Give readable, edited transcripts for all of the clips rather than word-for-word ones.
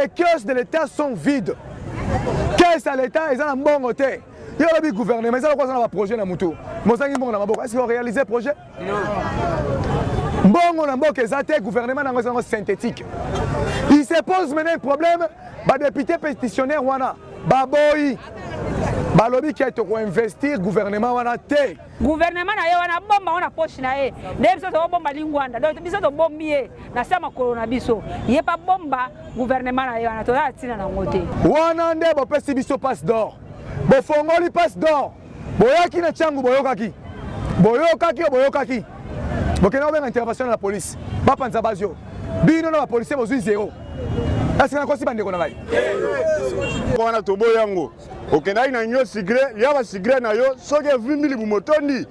Les caisses de l'État sont vides. Caisse ya l'État eza na mbongo te. Yo olobi gouvernement eza lokola na ba projet na mutu. Mozangi mbongo na maboko. Est-ce que réaliser projet? Non. Mbongo na mboka eza te, gouvernement nango eza synthétique. Il se pose maintenant un problème, ba député pétitionnaire wana baboyi balobi ke tokoinvestir gouvernement wana te. Gouvernement na ye wana abomba ngo na poche na ye nde biso tokobomba lingwanda donc biso tobombi ye na se ya makolo na biso ye mpe abomba gouvernement na ye wana toza na ntina nango te. Wana nde bopesi biso passe d'or, bofongoli passe d'or, boyaki na Tshangu, boyokaki boyokaki o boyokaki, bokenda kobenga intervention na la police, bapanza bazio bino na bapolisier bozwi zero. Est-ce que nakosi bandeko na ngai? Wana toboyi yango. Okendaki na union sucre, lia ba sucre na yo, soki evimbi libumu otondi,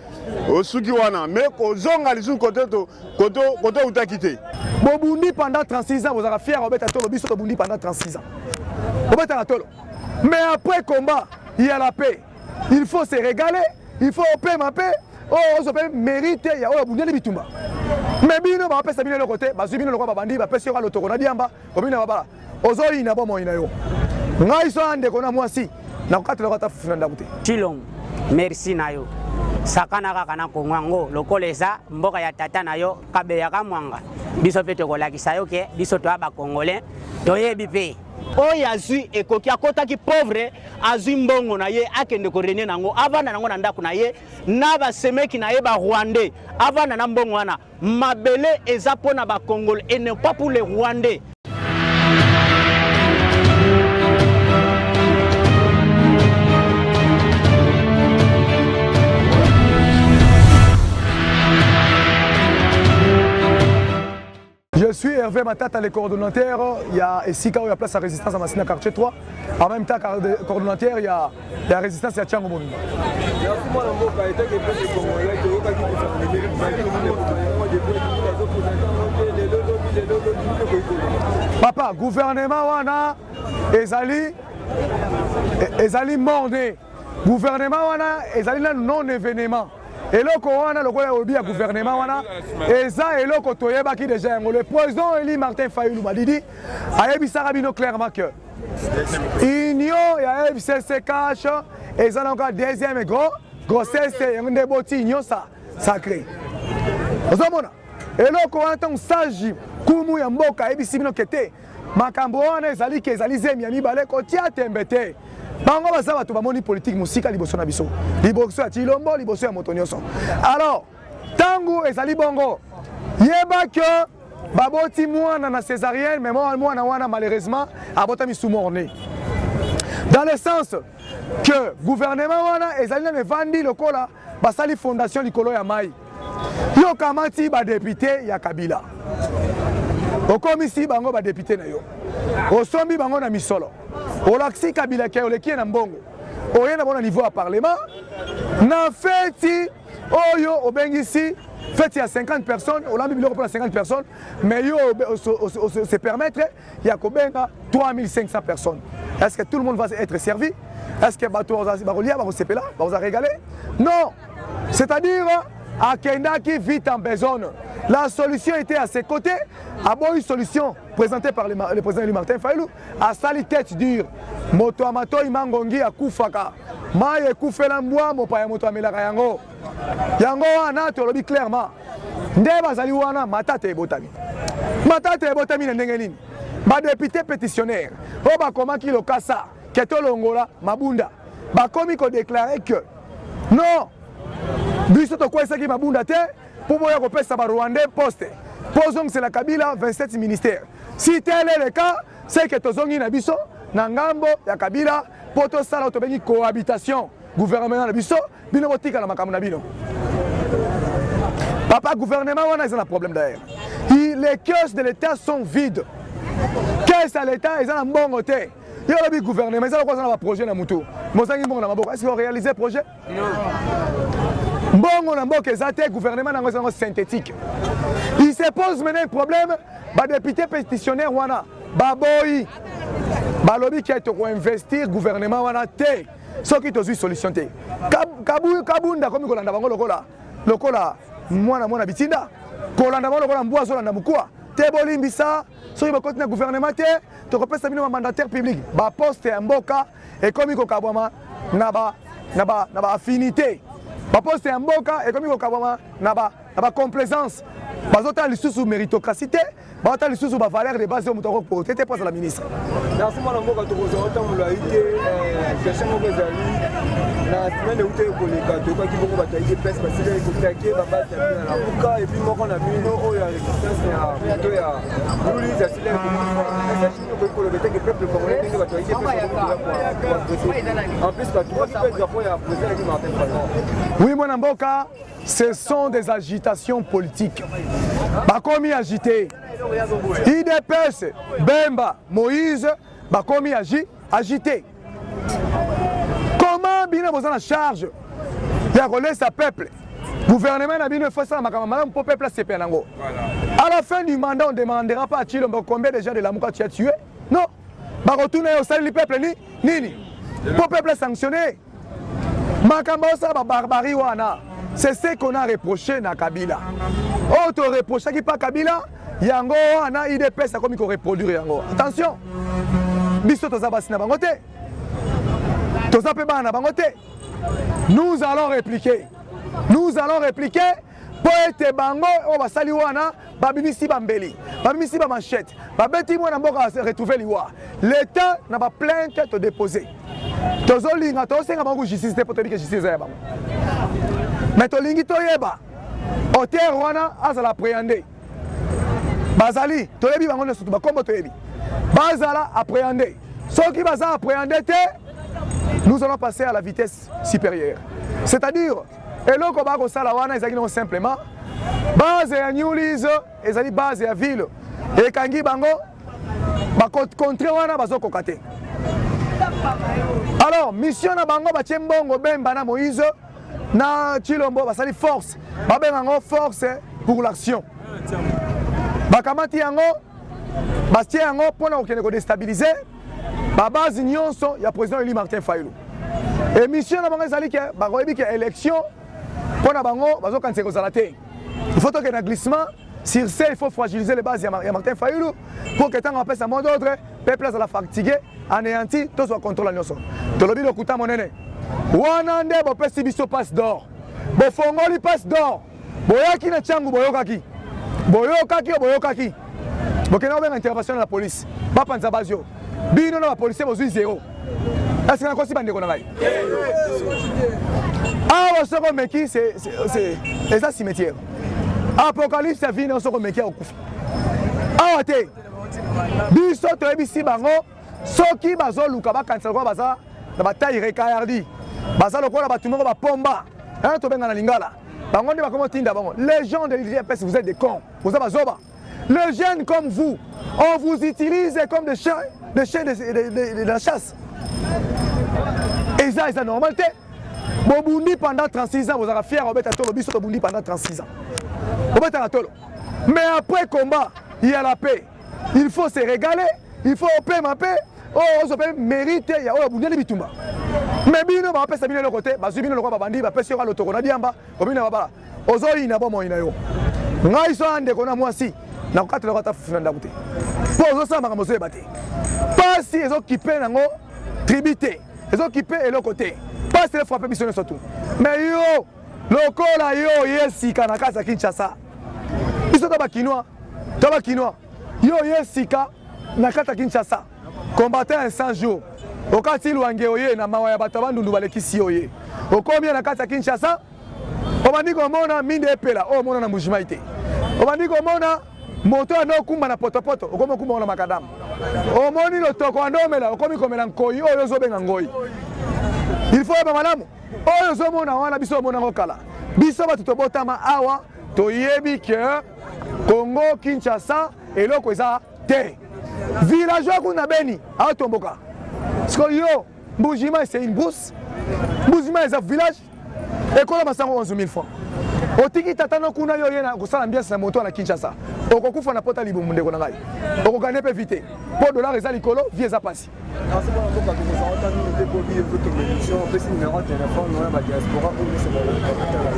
osuki wana, mais kozonga lisusu kote to kote kote outaki te. Bobundi pendant 36 ans, bozalaka fier obeta tolo, biso tobundi pendant 36 ans. Obetaka tolo. Mais après combat, il y a la paix. Il faut se régaler, il faut opema mpe oyo ozwa mpe mérite ya oyo abundeli bitumba. Mais bino bapesa bino eloko te, bazwi bino lokola babandi, bapesi yo kaka lotoko na diamba, obino babala. Ozoyina bomoi na yo. Ngai so ndeko na mwasi nakokatela ata fufu na ndako te. Tshilombo, merci na yo. Sakana kaka na Kongo yango lokola eza mboka ya tata na yo Kabeya Kamwanga, biso mpe tokolakisa yo ke biso toya ba Congolais, toyebi mpe. Oyo azwi ekoki, akotaki pauvre, azwi mbongo na ye akende ko renier nango, avanda nango na ndako na ye na basemeki na ye ba Rwandais, avanda na mbongo wana. Mabele eza pona ba Congolais et non pas pour les Rwandais. Je suis Hervé Matata, le coordonnateur. Il y a Esika, il y a place à résistance à Massina quartier 3. En même temps, coordonnateur, il y a résistance, il y a Tchango Mobimba. Papa, gouvernement wana ezali ezali mort-né. Gouvernement wana ezali nanu non événement. Eloko wana lokola olobi ya gouvernement wana eza eloko toyebaki déjà yango. Le président élu Martin Fayulu Madidi ayebisaka bino clairement que union ya FCC cash eza na kaka deuxième gros grossesse, yango nde eboti union sa sacré. Ozomona eloko wana ntango sage kumu ya mboka ayebisi bino ke te makambo wana ezali ke ezali zemi ya mibale, kotia tembe te. Bango baza bato bamoni politique mosika liboso na biso, liboso ya Tshilombo, liboso ya moto nyonso. Alors ntango ezali bongo, yeba ke baboti mwana na césarienne, mais mwana wana malheureusement abotami sous mort-né, dans le sens que gouvernement wana ezali nano evandi lokola basali fondation likolo ya mai. Yo kamati badéputé ya Kabila, okomisi bango badéputé na yo, osombi bango na misolo, olakisi Kabila ke oleki ye na mbongo, oye na bango na niveau ya parlement na feti oyo obengisi feti ya 50 personnes, olambi biloko mpona 50 personnes, mais yo se permettre ya kobenga 3500 personnes. Est-ce que tout le monde va être servi? Est-ce que bato bakolia, bakosepela, bakoza régaler? Non. C'est-à-dire akendaki vite en besogne. La solution était à ses côtés, aboyi solution présentée par le président élu Martin Fayulu, asali tête dure. Moto ya matoi mangongi akufaka, mai ekufela mbwa, mopaya moto amelaka yango. Yango wana tolobi clairement nde bazali wana matata ebotami. Matata ebotami na ndenge nini? Badéputé pétitionnaire oyo bakomaki lokasa ke tolongola Mabunda, bakomi kodéclarer que non, biso tokwesaki Mabunda te mpo boya kopesa barwandais poste mpo ozongisela Kabila 27 ministère. Si tel est le cas, c'est que tozongi na biso na ngambo ya Kabila mpo tosala oyo tobengi cohabitation. Gouvernement na biso, bino botikala makambo na bino. Papa, gouvernement wana eza na problème. D'ailleurs, les caisses de l'État sont vides. Caisse ya l'État eza na mbongo te. Yo olobi gouvernement eza lokola aza na baprojet na mutu, mozangi mbongo na maboko. Est-ce que réaliser projet? Mbongo na mboka eza te, gouvernement nango eza nango synthétique. Il se pose maintenant un problème, badéputé pétitionnaire wana baboyi, balobi ke tokoinvestir gouvernement wana te soki tozwi solution te. Kabunda akomi kolanda bango lokola lokola mwana mwana bitinda, kolanda bango lokola mbwa azolanda mokuwa. Te bolimbisa, soki bokoti na gouvernement te, tokopesa bino ba mandataire public. Ba poste ya mboka ekomi kokabwama na ba na ba na ba affinité. Ba poste ya mboka ekomi kokabwama na ba na ba complaisance. Bazotala lisusu méritocratie te, bazotala lisusu ba valeur de base oyo moto akoki te te mpo azala ministre. Merci mwana mboka, tokozwa ota molai te. Question moko ezali na semaine euti ekoleka, toyokaki bongo bato ya UDPS basilaki kotake babase ya bino na Lamuka, et puis moko na bino oyo ya résistance ya moto ya Lulis asilaki kokufa. Message nini okoki koloba etake peuple congolais ndenge bato ya UDPS bakomi en plus bato baki mpe drapeau ya président Edi Martin Fayulu? Oui, mwana mboka, ce sont des agitations politiques. Bakomi agité. UDPS, Bemba, Moïse, bakomi agité. Comment bino boza na charge ya kolesa peuple? Gouvernement na bino efosala makambo malamu mpo peuple asepela nango. À la fin du mandat, on ne demandera pas à Tshilombo combien de gens de Lamuka tu as tué. Non. Bakotuna ye osaleli peuple ni nini? Mpo peuple sanctionné. Makambo osala ba barbarie wana, c'est ce qu'on a reproché na Kabila. Oyo to reprochaki pa Kabila, yango wana UDPS akomi ko reproduire yango. Attention, biso toza basi na bango te, toza mpe bana na bango te. Nous allons répliquer, nous allons répliquer mpo ete bango oyo basali wana babimisi bambeli, babimisi bamachete, babeti mwana mboka retrouve liwa. L'état na baplainte todépose, tozolinga tozosenga bango justice te mpo toyebi ke justice eza ya bango, mais tolingi toyeba auteur wana azala appréhendé. Bazali, toyebi bango nyonso, bakombo toyebi, bazala appréhendé. Soki baza appréhendé te, nous allons passer à la vitesse supérieure, c'est-à-dire eloko bakosala wana ezalaki nango simplement base ya New Lease, ezali base ya ville ekangi bango bacontre wana, bazokoka te. Alors mission na bango, batie mbongo, Bemba na Moïse na Tshilombo basali force, babenga yango Force pour l'action. Bakamati yango, batie yango mpona kokende kodéstabiliser babase nyonso ya président élu Martin Fayulu. Émission na bango ezali ke bakoyebi ke élection mpo na bango bazokanisa ekozala te. Il faut tokende na glissement. Sur ce, il faut fragiliser les bases ya Martin Fayulu pour que ntango apesa mot d'ordre, peuple azala fatigué, anéanti, tozwa contrôle nyonso. Tolobi lokuta monene wana nde bopesi biso passe d'or, bofongoli passe d'or, boyaki na ntiangu, boyokaki, boyokaki oyo boyokaki, bokende kobenga intervention na la police, bapanza base yo bino na bapolisier bozwi zéro. Est-ce nakosi, bandeko na ngai? Awa soki omeki, eza cimetière, apocalypse ya vie. Soki omeki, akokufa awa te. Biso toyebisi bango, soki bazoluka bakanisa lokola baza na bataille rekayardi, baza lokola bato moko bapomba, tobenga na lingala, bango nde bakomi otinda bango. Les gens de l'UDPS, vous êtes des cons, boza bazoba. Les jeunes comme vous, on vous utilise comme des chiens, des chiens de la chasse. Eza normal te. Bobundi pendant 36 ans, bozalaka fier obeta tolo. Biso tobundi pendant 36 ans, obetaka tolo, mais après combat, il y a la paix, il faut se régaler, il faut opema mpe oyo ozwa mpe mérite ya oyo abundeli bitumba. Mais bino bapesa bino eloko te, bazwi bino lokola babandi, bapesi yo lotoko na diamba, obino na babala, ozoyina bomoi na yo. Ngai so ya ndeko na mwasi, nakokatela ata fufu na ndako te, mpo ozosala makambo ozoyeba te. Pasi ezokipe nango tribu te, ezokipe eloko te, pasi efrappe biso nyonso tu. Mais yo, lokola yo oye sika na kati ya Kinshasa, biso to bakinois, to bakinois, yo oye sika na kati ya Kinshasa, combattant ya 100 jours, okati Lwange, oye na mawa ya bato ya Bandundu, balekisi yo, ye okomi na kati ya Kinshasa, obandi komona minde epela oyo omona na Mbujimai te, obandi komona moto ando okumba na potopoto, okomi okumba na makadamu, omoni lotoko ando omela, okomi komela nkoi oyo ozobenga ngoi. Il faut oyeba malamu oyo ozomona wana, biso omonango kala. Biso bato tobotama awa, toyebi ke Congo Kinshasa eloko eza te. Villageois kuna Beni aotomboka sikoyo. Yo, Mbujimai, c'est une brousse. Mbujimai eza village ekola masango 11 000 francs. Otiki tata no kuna, yo oye na kosala ambiance na moto na Kinshasa, okokufa na pota libumu. Ndeko na ngai, okokane mpe vite mpo dollar eza likolo, vie eza pasi. Merci mwana mboka, tokozala ata mingi te po biye ozotonga émission. Opesi numéro ya telefone wana, badiaspora oyo nyonso bakotala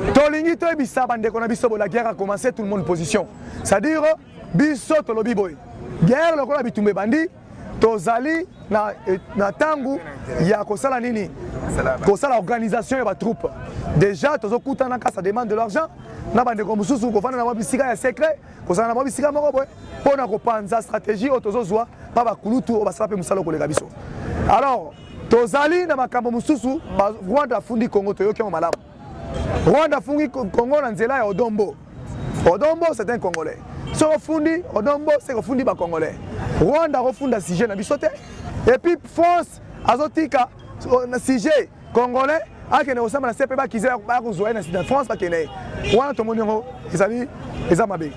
yo. Tolingi toyebisa bandeko na biso la guerre a commencé, tout le monde position. C'est-à-dire biso tolobi boye. Guerre lokola bitumba ebandi, tozali na, na tangu ya kosala nini? Kosala organisation ya ba troupe. Déjà tozokutana ka ça demande de l'argent na bandeko mosusu kofanda na mwa bisika ya secret, kozala na mwa bisika moko boye mpo na kopanza stratégie oyo tozozwa pa bakulutu oyo basala mpe mosala koleka biso. Alors tozali na makambo mosusu. Rwanda afundi Congo, toyoki yango malamu. Rwanda afundi Congo na nzela ya Odombo. Odombo, c'est un Congolais. Soki ofundi Odombo, c'est kofundi Bacongolais. Rwanda akofunda sujet na biso te. Et puis France azotika na sujet congolais akende kosamba na CP, bakize bakozwa ye na France, bakende ye wana. Tomoni yango ezali eza mabe.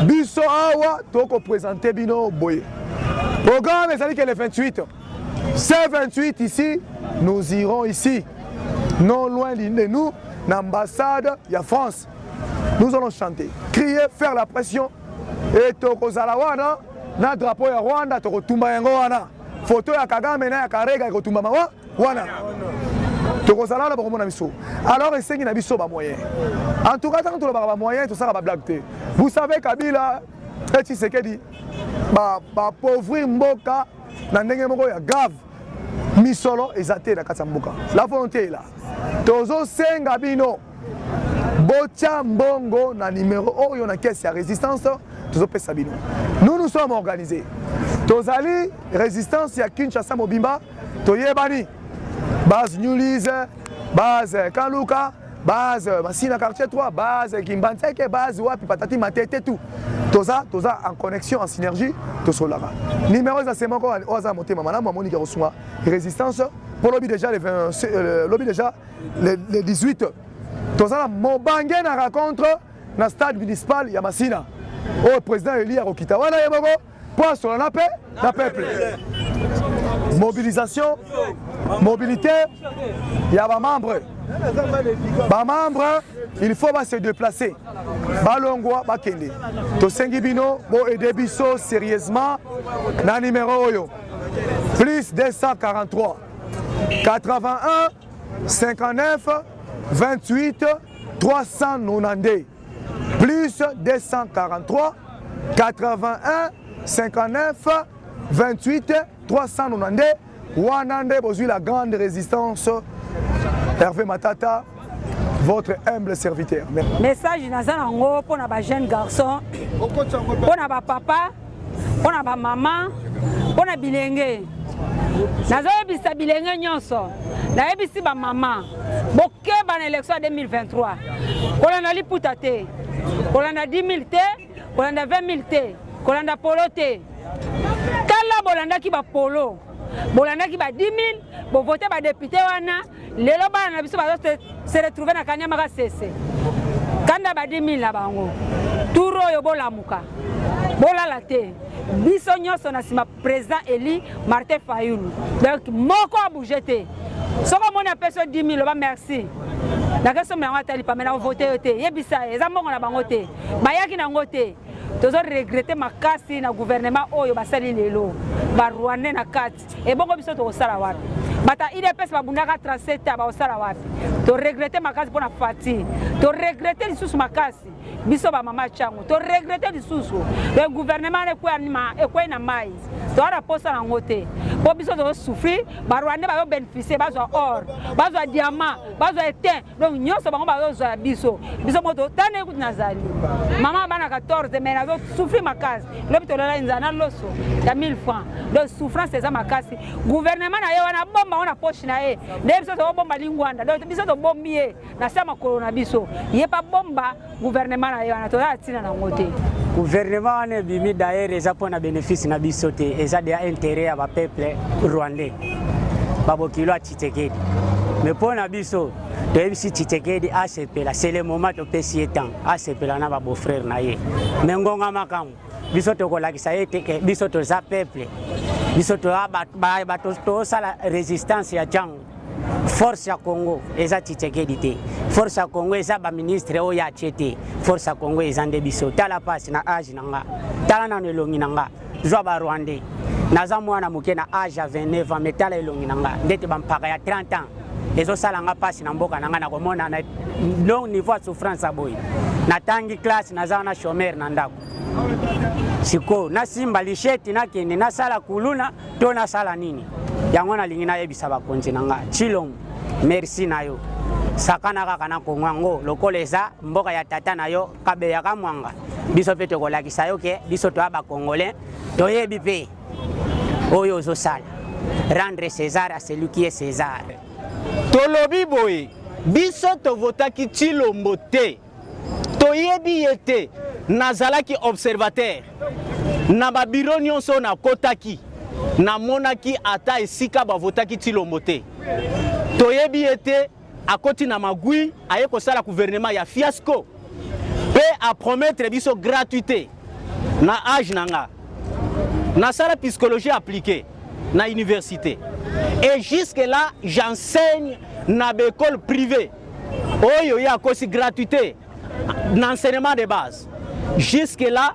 Biso awa tokoprésente bino boye, programme ezali ke le 28, C28 ici, nous irons ici, non loin de nous, l'ambassade ya France. Nous allons chanter, crier, faire la pression et tokozala wana na drapeau ya Rwanda, tokotumba yango wana. Photo ya Kagame na ya Karega ekotumbama wa wana. Tokozala wana, bakomona biso. Alors esengi na biso bamoyen. En tout cas, ntango tolobaka bamoyen, tosalaka bablague te. Vous savez, Kabila et Tshisekedi bapauvrir mboka na ndenge moko ya grave. Misolo eza te na kati ya mboka. La volonté est là. Tozosenga bino botya mbongo na numéro oyo na caisse ya résistance tozopesa bino. Nous, nous sommes organisés. Tozali résistance ya Kinshasa mobimba, toyebani: base Newlise, base Kaluka, base Masina quartier 3, base Kimbanseke, base wapi, patati matete, tout. Toza en connexion, en synergie, tosolaka. Numéro eza se moko. Oyo aza motema malamu, amoniki kosunga résistance mpo lobi déjà le 20, lobi déjà le 18, toza na mobange na rencontre na stade municipal ya Masina, oyo président élu akokita wana ye moko mpo asola na mpe na peuple. Mobilisation, mobilité ya bamembre. Bamembre, il faut base déplacer, balongwa, bakende. Tosengi bino boaide biso sérieusement na numéro oyo: plus 243 81 59 28 392, plus 243 81 59 28 392. Wana nde bozwi la grande résistance. Hervé Matata, votre humble serviteur. Message naza nango mpona bajeune garçon, mpona bapapa, mpona bamama, mpona bilenge, nazoyebisa bilenge nyonso, nayebisi bamama: bokeba na élection ya 2023. Kolanda liputa te, kolanda 10 000 te, kolanda 20 000 te, kolanda polo te. Tala, bolandaki bapolo, bolandaki ba 10 000, bovote badéputé wana. Lelo bana na biso bazo se retrouve na Kanyama Kasese, kanda ba 10 000 na bango. Tour oyo bolamuka, bolala te. Biso nyonso na nsima président élu Martin Fayulu. Donc moko abouge te. Soki omoni apesi yo 10 000, loba merci, nakesomba yango ata lipame na kovote yo te. Yebisa ye eza mbongo na bango te, bayaki nango te. Tozo regretter makasi na gouvernement oyo basali lelo, Barwandais na kati. Ebongo biso tokosala wapi? Bato ya UDPS babundaka 37 ans, bakosala wapi? Toregrete makasi mpo na Fati. Toregrete lisusu makasi, biso bamama Tshangu toregrete lisusu. Le gouvernement ekwei na mai, toza na posa nango te, mpo biso tozosouffrir. Barwandais bazobénéficie, bazwa or, bazwa diamant, bazwa étain, donc nyonso bango bazozwa ya biso. Biso moto tanda kutu. Nazali mama bana 14, mais nazosouffrir makasi. Lobi tolala nzala na loso ya 1000 francs. Donc souffrance eza makasi. Gouvernement na ye wana, bomba ngo na poche na ye. Nde biso tokobomba lingwanda. Donc biso tobombi ye na se ya makolo na biso. Ye mpa bomba gouvernement na ye wana, toza na ntina nango te. Gouvernement wana ebimi d'ailleurs eza mpona bénéfice na biso te, eza deya intérêt ya bapeuple rwandais, babokilo ya Tshisekedi. Mais mpo na biso, toyebisi Tshisekedi asepela. C'est le moment, topesi ye temps asepela na babeau-frère na ye. Mais ngonga makambo, biso tokolakisa ye te ke biso toza peuple, biso toza bato tosala résistance ya Tshangu. Force ya Congo eza Tshisekedi te, force ya Congo eza baministre oyo atie te, force ya Congo eza nde biso. Tala pasi na age na nga, tala nano elongi na nga, zwa Barwandais. Naza mwana moke na age ya 29 ans, mais tala elongi na nga ndete bampaka ya 30 ans. Ezosala nga mpasi na mboka na nga na komona na donc niveau ya souffrance ya boye. Natangi classe, naza wana chômeur na ndako. Sikoyo nasimba lisheti nakende nasala kuluna to nasala nini? Yango nalingi nayebisa bakonzi na nga. Tshilombo, merci na yo. Sakana kaka na Kongo yango lokola eza mboka ya tata na yo Kabeya Kamwanga. Biso mpe tokolakisa yo ke biso toya ba Congolais, toyebi mpe oyo ozosala. Rendre César à celui qui est César. Tolobi boye, biso tovotaki Tshilombo te, toyebi ye te. Nazalaki observateur na ba bureau nyonso oyo nakotaki, namonaki ata esika bavotaki Tshilombo te. Toyebi ye te, akoti na magui, aye kosala gouvernement ya fiasco pe a promettre biso gratuité. Na age na nga nasala psychologie appliquée na université et jusque là j'enseigne na ba école privée oyo ye akosi gratuité na enseignement de base. Jusque là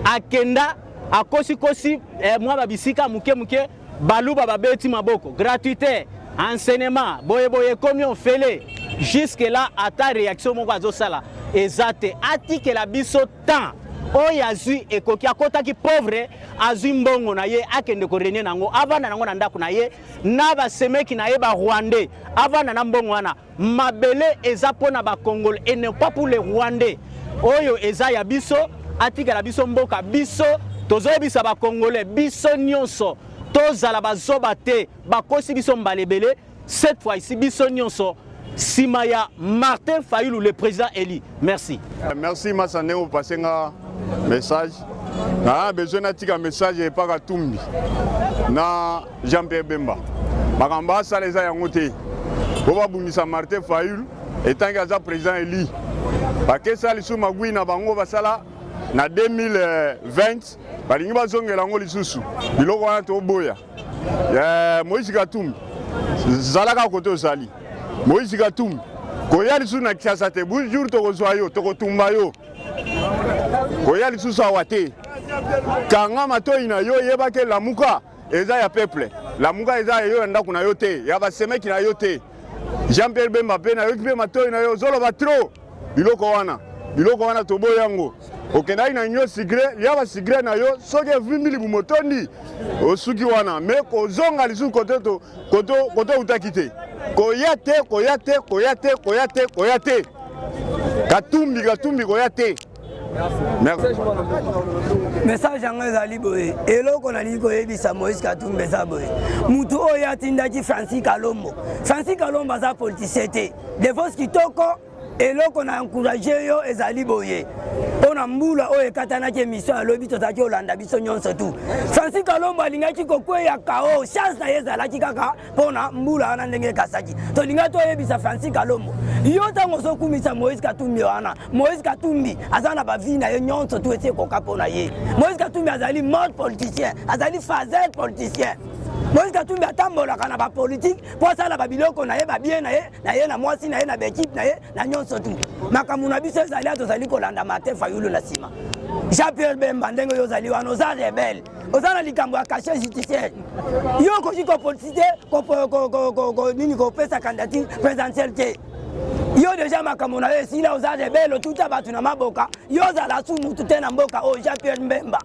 akenda akosi kosi eh, mwa ba bisika muke muke, baluba babeti maboko gratuité enseignement boye boye ekomi ofele. Jusque là ata réaction moko azosala eza te. Atikela biso temps oyo azwi ekoki, akotaki pauvre, azwi mbongo na ye akende ko renier nango, avanda nango na ndako na ye na basemeki na ye ba Rwandais, avanda na mbongo wana. Mabele eza pona ba Congolais et non pas pour les Rwandais. Oyo eza ya biso, atikala biso mboka biso. Tozoyebisa ba Congolais biso nyonso tozala bazoba te, bakosi biso mbala ebele. Cette fois ici biso nyonso sima ya Martin Fayulu le président élu. Merci. Merci Massa ndenge opase nga message. Na besoin natika message epa Katumbi na Jean-Pierre Bemba. Makambo asala eza yango te. Po babundisa Martin Fayulu etangi aza président élu. Bakesa lisusu magui na bango basala na 2020, balingi bazongela yango lisusu. Biloko wana toboya. Moïse Katumbi, zalaka kote ozali. Moïse Katumbi, koya lisusu na Kinshasa te. Bonjour, tokozwa yo, tokotumba yo. Koya lisusu awa te. Kanga matoi na yo, yebake lamuka eza ya peuple. Lamuka eza ya yo ya ndako na yo te, ya basemeki na yo te. Jean-Pierre Bemba pe nayoki pe matoi na yo, ozoloba trop. Biloko wana, biloko wana toboya yango. Okendaki na nyo sucré, lia ba sucré na yo, soki evimbi libumu otondi, osuki wana. Mais kozonga lisusu kote to, kote, kote outaki te. Koya te, koya te, koya te, koya te, koya te. Katumbi, Katumbi koya te. Merci. Message yango ezali boye, eloko nalingi koyebisa Moïse Katumbi eza boye, mutu oyo atindaki Francis Kalombo, Francis Kalombo aza politicien te. Devos kitoko, eloko na encourage yo ezali boye, mpo na mbula oyo ekatanaki emission ya lobi tozalaki kolanda biso nyonso tu. Francis Kalombo alingaki kokweya kao, chance na ye ezalaki kaka mpo na mbula wana ndenge ekasaki. Tolingaki toyebisa Francis Kalombo, yo ntango ozokumisa Moïse Katumbi wana, Moïse Katumbi aza na bavi na ye nyonso tu esi ekoka mpo na ye. Moïse Katumbi azali mort politicien, azali fazer politicien. Moïse Katumbi atambolaka na bapolitike mpo asala babiloko na ye, babie na ye, na ye na mwasi na ye, na baekipe na ye, na nyonso tu. Makambo na biso ezali awa, tozali kolanda Martin Fayulu na nsima. Jean-Pierre Bemba, ndenge oyo ozali wana, oza rebelle, oza na likambo ya cachet judiciaire. Yo okoki kopolitise nini, kopesa candidature présidentielle te. Yo deja makambo na yo esila, oza rebelle, otuta bato na maboka, yo ozala su mutu te na mboka oyo. Jean-Pierre Mbemba,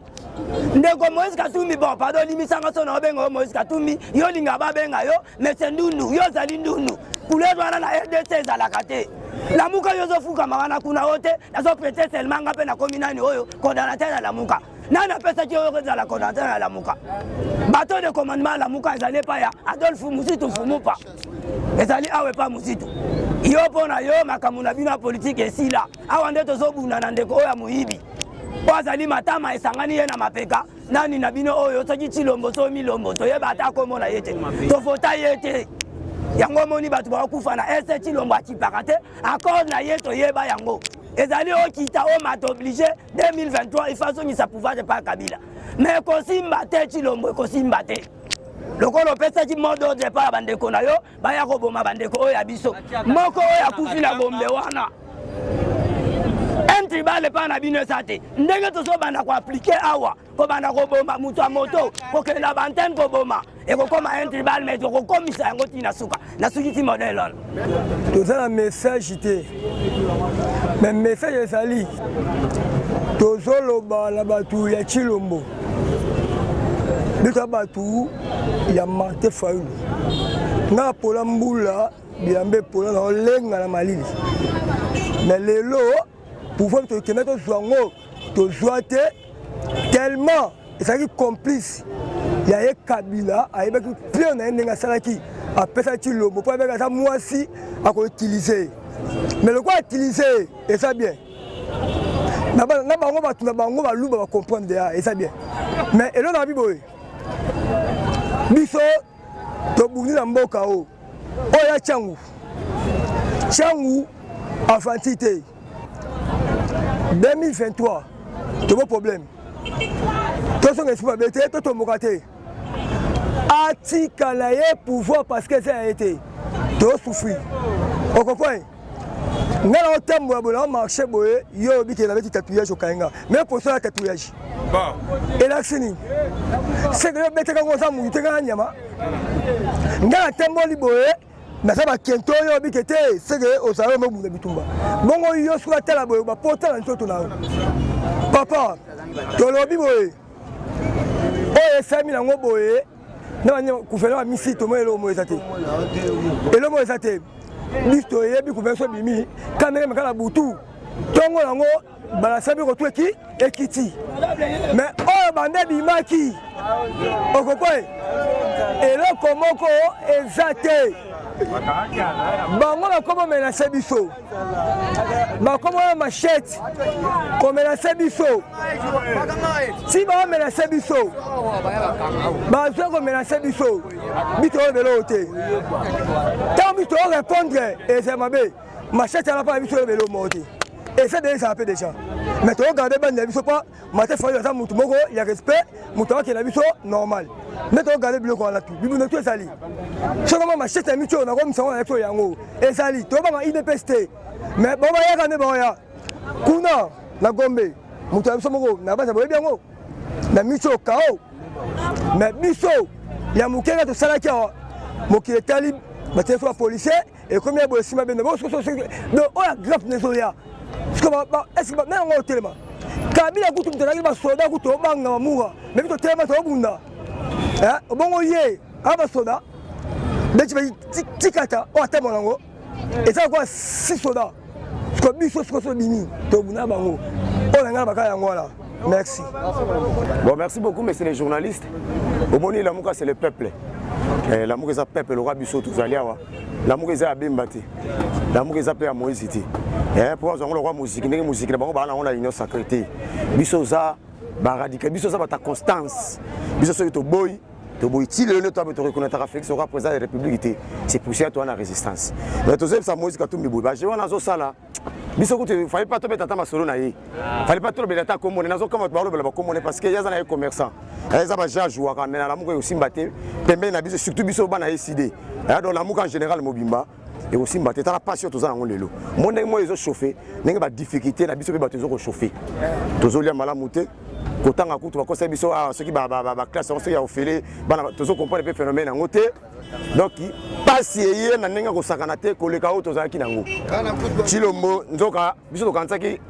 ndeko Moïse Katumbi, bon pardon, limisanga so na obenga yo Moïse Katumbi, yo olinga babenga yo Monsieur Ndundu, yo ozali Ndundu. Couleur wana na RDC ezalaka te. Lamuka yo ozofukama wana kuna oyo te, nazo prêter seulement nga mpe nakomi nani oyo coordonnateur ya Lamuka. Nani apesaki oyo kozala coordonnateur ya Lamuka? Bateau de commandement ya Lamuka ezali epai ya Adolphe Muzitu Mfumupa, ezali awa epai Muzitu. Yo mpo na yo makambo na bino ya politike esila awa, nde tozobunda na ndeko oyo ya moyibi oyo azali matama esangani ye na mapeka nani na bino oyo soki Tshilombo so Milombo toyeba ata komona ye te, tovota ye te. Yango omoni bato bakokufa na este, Tshilombo akipaka te accord na ye, toyeba yango ezali okita omata oblige 2023 ifa azongisa pouvoir epa Kabila, mais ekosimba te. Tshilombo ekosimba te, lokola opesaki mot d'ordre epai ya bandeko na yo baya koboma bandeko oyo ya biso moko oyo akufi na Gombe wana. Un tribal epai na bino eza te. Ndenge tozobanda koaplike awa, kobanda koboma moto ya moto, kokende na bantene koboma, ekokoma un tribal, mais tokokomisa yango ti na suka. Nasuki ti modèle wana. Toza na message te, mais message ezali tozoloba na bato ya Tshilombo, biso bato ya Martin Fayulu nga pola mbula bilamba epola na olenga na malili mais lelo pouvoir tokenda tozwa yango tozwa te tellement ezalaki complice ya ye Kabila ayebaki pire na ye ndenge asalaki apesaki Tshilombo mpo ayebaki aza mwasi akoutilize mais lokola utilize eza bien na bango bato na bango baluba bacomprendre deja eza bien mais eloko na biboye biso tobundi na mboka oyo oyo ya Tshangu Tshangu avanti te 2023 tobo problème tozonga esprit mabe te totomboka te atikala ye pouvoir parce que eza ya ye te tosouffrir okomprendre nga na otambola boye na marché boye yo oyebi ke nabeti tatouillage okangi nga mais poso ya tatouillage elakisi nini seke yo obetaka ngo oza mutu te nga na nyama nga natamboli boye naza bakento oyo oyebi ke te seke ozala yo mobunda bitumba bongo yo soki atala boye bapota na nzoto na yo papa tolobi boye oyo esalemi nango boye na gouvernement ya misi tomoni eloko moko eza te eloko moko eza te biso toyebi gouvernement so ebimi kamere meka na butu ntongo yango balasabi kotu eki ekiti mais oyo banda ebimaki okokoe eloko moko eza te bango bakoma menase biso bakoma na machete komenase biso ti baomenase biso bazwa komenase biso biso oyo beloo te ntango biso toorépondre eza mabe machete ala mpa biso oyo beloo moko te eza de ezala mpe déjà mais toyogarde bandi na biso mpo Martin Fayulu aza mutu moko ya respect, mutu akela biso normal. Nde to garder biloko wana tout. Bibuno tout ezali. Soki ma machette ya micho na komisa wana to yango. Ezali to banga IDPS te. Mais bon ba yaka nde ba ya. Kuna na Gombe, mutu ya biso moko na basa boyebi yango. Na micho kao. Mais biso ya mukenge tosalaki awa mokili etali batie so ba policier ekomi ya boye nsima benda donc oyo agrafe nezoya na yango otelema kabila kutu moto azalaki basoda kutu obanga bamura mebi totelema tobunda obongo ye a basoda beti tikata oyo atambola yango eza lokola si soda siko biso siko so bimi tobunda bango oyo na ngai na bakala yango wana. Merci. Bon, merci beaucoup, messieurs les journalistes. Omoni Lamuka, c'est le peuple. Eh, Lamuka, c'est le peuple. Le roi Bissot, tozali awa. Lamuka, eza ya Bemba te. Lamuka, eza pe ya Moïse te. Eh, pour azwa le roi musique, ndenge musique na bango ba na na union sacrée te. Biso za ba radical, biso za bata constance. Biso soki toboyi toboyi ti lelo nde toabe toreconnaîtraka Félix Roi président de la République te. C'est pour ça toa na résistance. Mais tozoyebisa Moïse Katumbi boye, ba jeu wana azosala biso kutu fallait pas tobeta ata masolo na ye, fallait pas tolobela ata kombo ne. Nazokama bato balobela bakombo ne parce que ye aza na ye commerçant, eza baje ajouaka, mais na Lamuka ekosimba te pembeni na biso, surtout biso bana ECD. Donc Lamuka en général mobimba ekosimba te. Tala pasi oyo toza nango lelo, mo ndenge moi ezochauffe, ndenge badifficulté na biso mpe bato ezokochauffe, tozolia malamu te, kotanga kutu bakosa biso awa soki baclasse yango soki ya ofele bana tozocomprendre mpe phénomène yango te. Donc pasi eye na ndenge kosakana te koleka oyo tozalaki nango. Tshilombo nzoka biso tokanisaki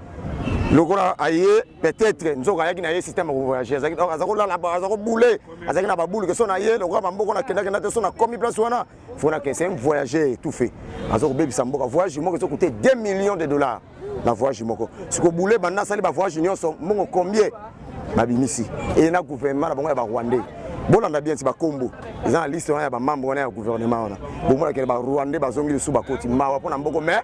lokola aye peut-être nzoka ayaki na ye système ya kovoyage, aza kolala, aza kobule, azalaki na babulu ke so na ye lokola bamboko nakendakenda te, so nakomi place wana fo nakende. C'est un voyager tout fait, aza kobebisa mboka. Voyage moko ezocoûte 2 millions de dollars na voyage moko. Siko bule banda asali bavoyage nyonso, mbongo combien babimisi eye na gouvernement na bango ya barwandais? Bolanda bien ti bakombo eza na liste wana ya bamembre wana ya gouvernement wana, bomonakele barwandais bazongi lisusu bakoti. Mawa mpo na mboko, mais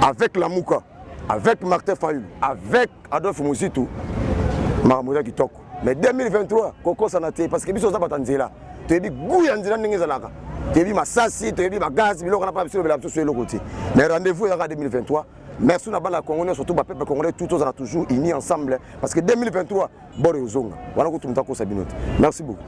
avec Lamuka, avec Martin Fayulu, avec Adolphe Muzitu, makambo eza kitoko. Mais 2023 kokosana te, parce que biso oza bato ya nzela, toyebi gu ya nzela ndenge ezalaka, toyebi masasi, toyebi bagaz, biloko wana mpa biso lobela biso eloko te. Mais rendez-vous ezaka 2023. Merci na bana ya Congo nyonso, surtout bapeuple congolais tout, tozala toujours unis ensemble, parce que 2023 bord ezonga wana kutu moto akosa bino te. Merci beaucoup.